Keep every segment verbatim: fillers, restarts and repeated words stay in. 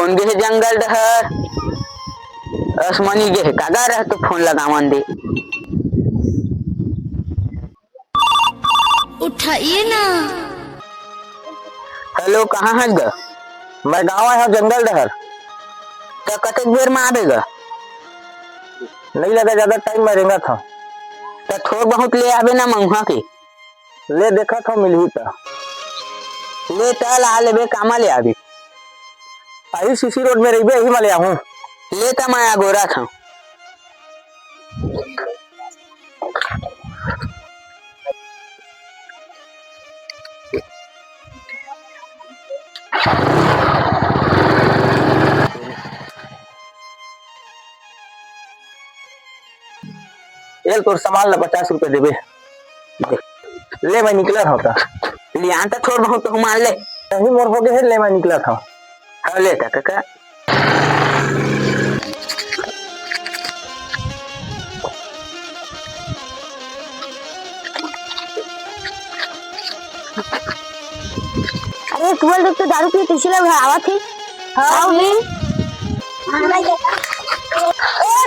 कोन गे हे जंगल डहर? असमनी गे हे, कागा रह तो फोन लगावन दे। उठाइए ना। हेलो, कहाँ हस गा? मैं गाँव आए हव जंगल डहर। त कतेक देर म आबे गा? नइ लगा जादा टाइम, मैं रेंगत हव। त थोर बहुत ले आबे ना मंगहा के। ले देखत हव मिलही त। ले त ला लेबे, कामा ले आबे? आही सीसी रोड में रहिबे, इही म ले आहूँ। ले त मैं अगोरत हव। ए ले तोर सामान ला पचास रुपया देबे। ले मैं निकलत हव त। लियान त थोर बहुत तो हुमान ले। नहीं मोर होगे हे, ले मैं निकलत हव। हाँ, ले त कका। अरे, टुअल देख तो दारू पी के कइसे लग आवत हे। हाँ, हाँ, भी। ए,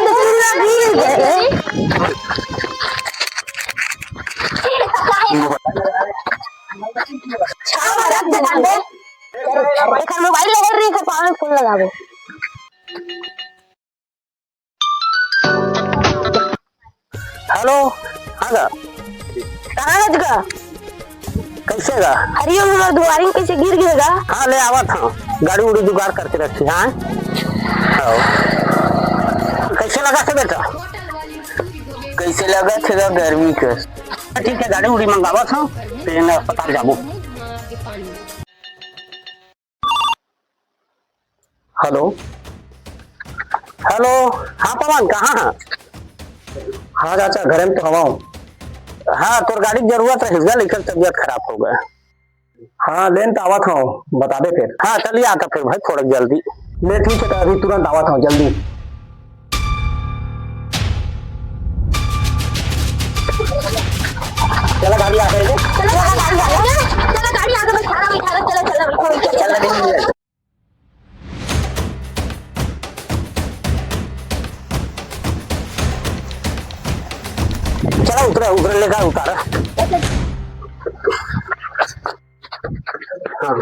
दसुरा गिर गए। छाव रख दे, दे। एकर मोबाइल ले रही, एकर पाँव में फोन लगावे। हेलो, हाँ गा। कहाँ हस गा? कइसे गा? हरिओम हमर दुआरी में कइसे गिर गे गा? हाँ, ले आवत हव, गाड़ी उड़ी जुगाड़ करके रखी, हाँ। हाँ। कइसे लगथे बेटा? कइसे लगथे गा गर्मी के? ठीक हे, गाड़ी उड़ी मंगावत हव, फिर अस्पताल जाबो। हेलो, हेलो, हाँ पवन, कहाँ हे? हाँ चाचा, घरे में तो हवँव। हाँ, तोर गाड़ी के जरूरत रहिस गा, लइका के तबीयत खराब हो गे। हाँ, लेन त आवत हँव, बताबे फेर। हाँ, चल आ त फेर भाई, थोड़ा जल्दी। ले ठीक हे, त अभी तुरंत आवत हँव, जल्दी। चला गाड़ी आ गे। चला गाड़ी आ गे। चला गाड़ी आ गे, बैठा रहा, बैठा रहा, चला, चला, बैठा, बैठा, चला, चला। चला उतरा, उतरा, लेकर उतारा। हाँ।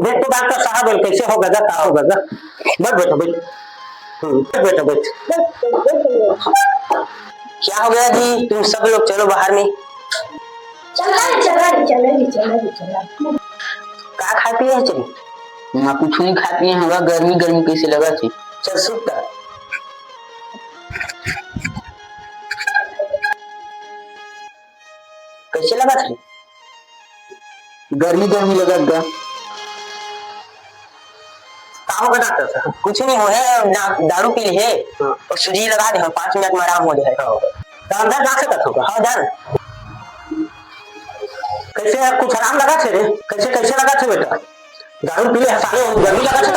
देख तो डॉक्टर साहब, कइसे हो गा, का हो गा? बैठ बेटा, बैठ। हम्म, बैठ बेटा, बैठ। क्या हो गया जी? तुम सब लोग चलो बाहर में। चला, चला, चला, चला, चला। का खाय पिये हस रे? मैं कुछ नहीं खाय पिये हँव, गर्मी गर्मी कइसे लगथे। चल सुत। कइसे लगथे? गर्मी गर्मी लगथे गा। का होगे डॉक्टर साहब? कुछ नहीं होय हे, ना, दारू पी ले हे, हाँ। अउ सुजी लगा दे हे, पाँच मिनट में आराम हो जाय। हाँ। त अंदर जा सकत हँव का? हाँ, जा ना। कइसे, कुछ आराम लगथे रे? कइसे, कइसे लगथे बेटा? दारू पी ले हे साले, गर्मी लगथे।